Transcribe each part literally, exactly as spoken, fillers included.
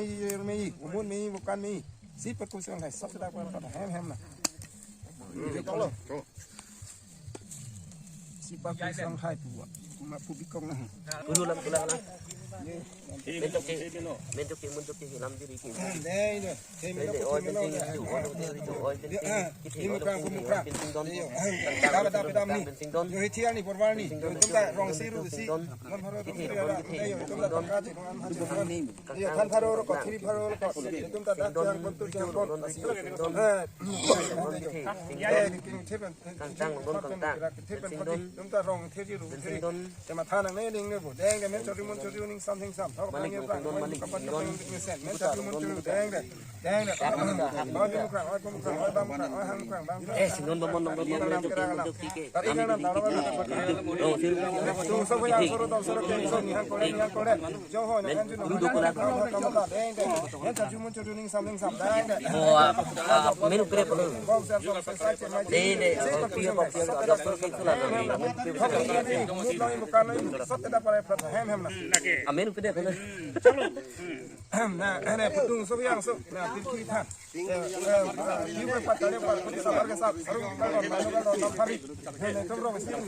meji, jer meji, umut meji, bukan meji. Si pakusang hai, sab seta pa pa hem hem na. Sipa kusang hai puwa. Kuma pu bikong na. Kudu lam kulang na. Mentok ke, mentok ke, mentok ke lam diri ke. Dei, dei. Dei, dei, oi, penting itu, oi, penting itu, oi, penting. Kita oi, penting don. Dam, dam, dam ni. Penting don. Yo, hitiar ni, porwal ni. Penting don, tum ta rong si ru si. Penting don. Kita oi, penting don. Yo, than pharo ro ko, thiri pharo ro ko. Tum ta dak jang pon tu jang pon. Penting don. Eh, penting don. Kangtang, don kangtang. Penting don. Tum ta rong thiri ru thiri. Penting don. Tema thanang ne ding ne bo. Deng deng men chori mun chori ning sam ning sam. Malik penting don, malik penting don. Men chori mun chori deng deng. Deng deng. Bang ni mukrang, oi mukrang, oi bang mukrang, oi hang mukrang, bang mukrang. Eh, penting don bang mon dong don don don don don. Tari kan nam taro kan. Oh, sir. Tu so yang soro dong soro ke so ni hang kore ni hang kore. Jo ho na kan ju. Duduk lah. Deng deng. Men chori mun chori ning sam ning sam. Deng deng. Oh, ah, ah, menu kre polo. Bang ser so sa sa che mai. Dei, dei. Kopi, kopi, kopi, kopi, kopi, kopi. Amen, kede, kede. Na, ene, putung so yang so. Na, pirki than. Eh, eh, eh, yu ke pat kali pat, pun sabar ke sab. Aru, kalau, kalau, kalau, kalau, hari. Ene, tum rong si, si.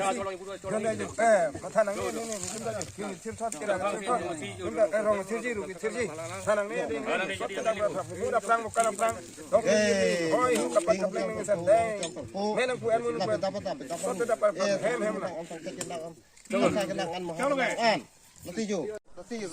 Ene, eh, matha nang ni, ni, ni, ni, tum ta, ni, ni, thir thot, kira, thir thot. Tum ta, eh, rong thir ji, rugi thir ji. Thanang ni, ni, ni, ni, sot kita berapa? Muda perang, bukan perang. Dong, hoi, hu kapat kapleng nang sen dei. Menang ku an mun ku. Sot dapat dapat hem hem na. Chalo ke? Nati jo. Nati jo.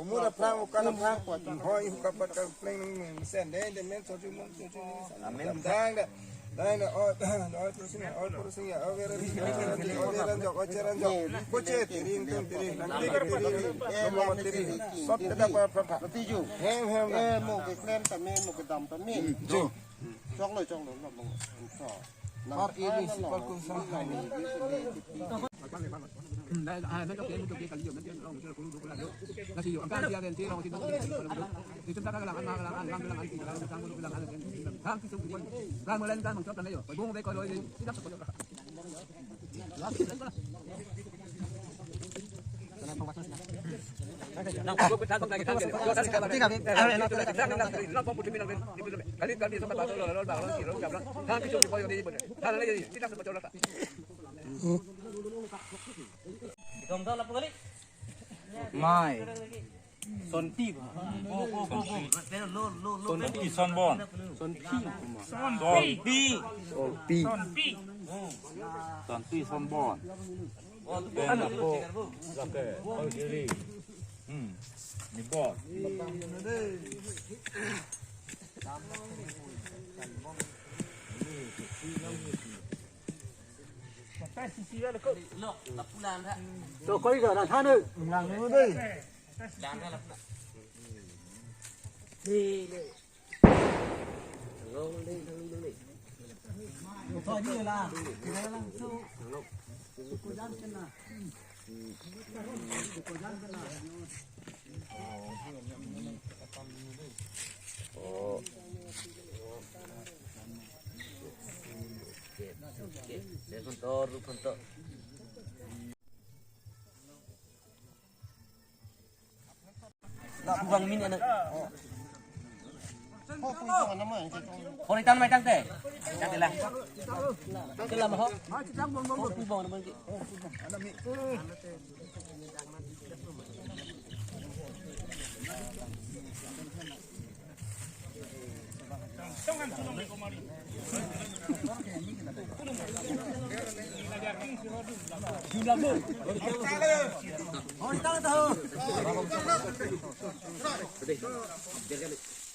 Muda perang, bukan perang. Hoi, hu kapat kapleng nang sen dei. Dei men sot mun sot mun. Amen. Dang dang. Dang dang. Oi, oi, pusing ya, oi, pusing ya, oi, veran, oi, veran jok, oi, cheran jok. Kuche, tiring, tung, tiring, nang tiring, tiring, tiring. Nomor tiring. Sot kita pa, pa, pa. Nati jo. Hem, hem, hem. Eh, mo ke klem tame, mo ke dam tame. Jo. Choklo, choklo, lo, mo. Chok. Par ini, par kusang hai ni. Mai. Sonpi ba. Sonpi. Sonpi Sonbon. Sonpi. Sonpi. Sonpi. Sonpi Sonbon. Ben apo lake oi diri. Hmm. Ni bon. To koi ga na thane. Nang nu dei. Bang min anak. Kori tan mai tangte. Tangte lah. Tangte lah maho. Pu bang naman ki.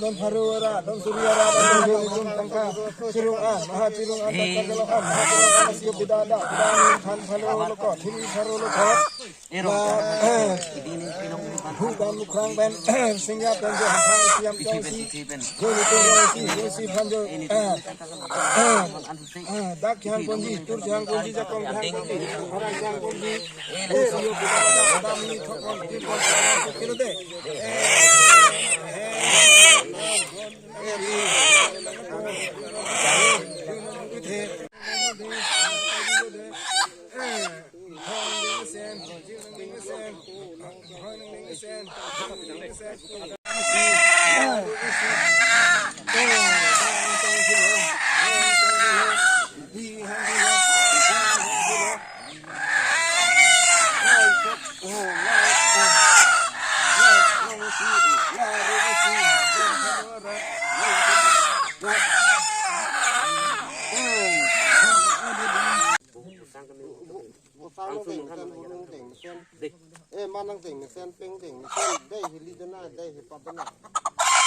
Don pharo ra, don suri ra, don pharo ra, don tangka, chirung an, maha chirung an, tangka kelo an, maha chirung an, sio pida da, pida ni than pharo lo ko, thiri pharo lo ko. La, eh, hu pen mukrang pen, singga pen jo, hamphang siam chong si, jo ni tong rong si, jo si phan jo, eh, eh, eh, dak chang ponji, tur chang ponji, jakong chang ponji, hara chang ponji, eh, sio pida da, pida ni thok ponji, ponji, kilo de. Sang deng mesen, hulung deng mesen. Eh, manang deng mesen, peng deng mesen. Dei hili dena, dei hipat dena.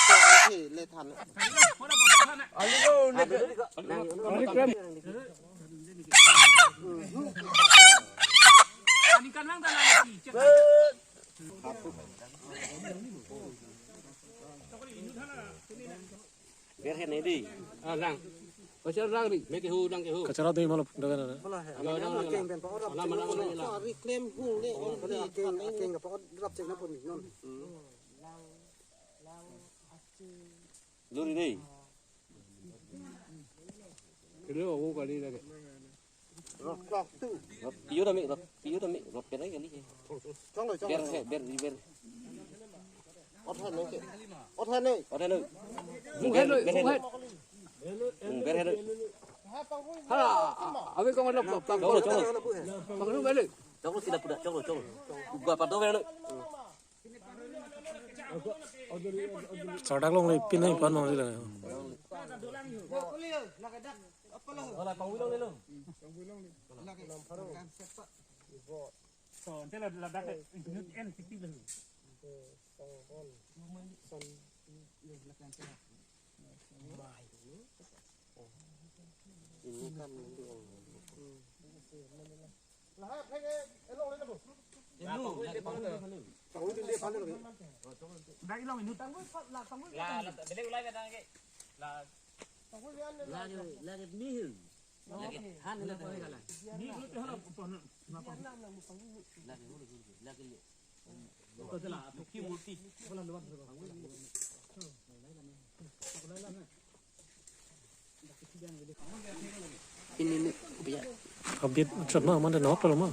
So, angke le than. Ber hen ne di. Ah, lang. Kachar lang di. Me kehu, lang kehu. Kachar dei malup dagan na. Yo, lang, lang, lang. Mana, mana, mana, lang. Reclaim hung ne, on di keng, keng apa drop check na pun non. Lori dei. Kilo aku kali lagi. Rot klok tu. Rot piu dami, rot piu dami, rot perai kali. Chong lo, chong Ber lo. He, ber, ber. Ot han ne. Ot han ne. Ot han ne. Bung het, bung het. Bung ber het. Ha, abi kong lo, pang, pang. Chong lo, chong lo. Pang lo, balik. Chong lo, sila puda, chong lo, chong lo. Uga pado ber lo. Sardak long le pin hai pan mang le. Wala pangwi long le lo. So, ante la, ladak eh, en sixty le. Ini kan nanti. Dak ilong inut. La, la, beli ulai datang ke. La, lagi, lagi mihun. Lagi han, lagi han. Ni ulai hala pon. Lagi, lagi, lagi. Ko tela, ki multi. Ini ni, biya. Habit chot ma, mana nok tolo ma.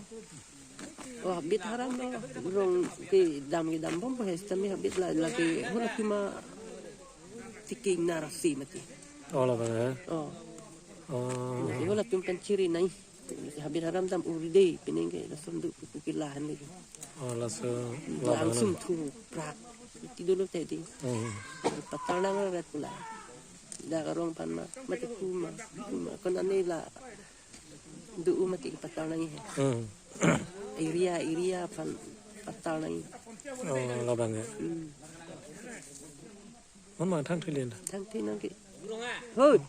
Oh, habit haram do. Rong kedam kedam bom, bahas tami habit la, lagi hula pima tiki narasi mati. Oh, la bang, eh? Oh. Oh. Lagi hula pim pen chiri nai. Habit haram dam uri dei, pining ke langsung du pupu kilahan dei. Oh, langsung. Langsung thu prak. Iti dulu tadi. Hmm. Patal nang rat pula. Da karong pan ma, mati kuma, kuma. Kon ane la du mati patal nang he. Hmm. Area, area pan patal nang. Oh, labang ya. Hmm. Mon ma thang thilin. Thang thilin ke. Hoi.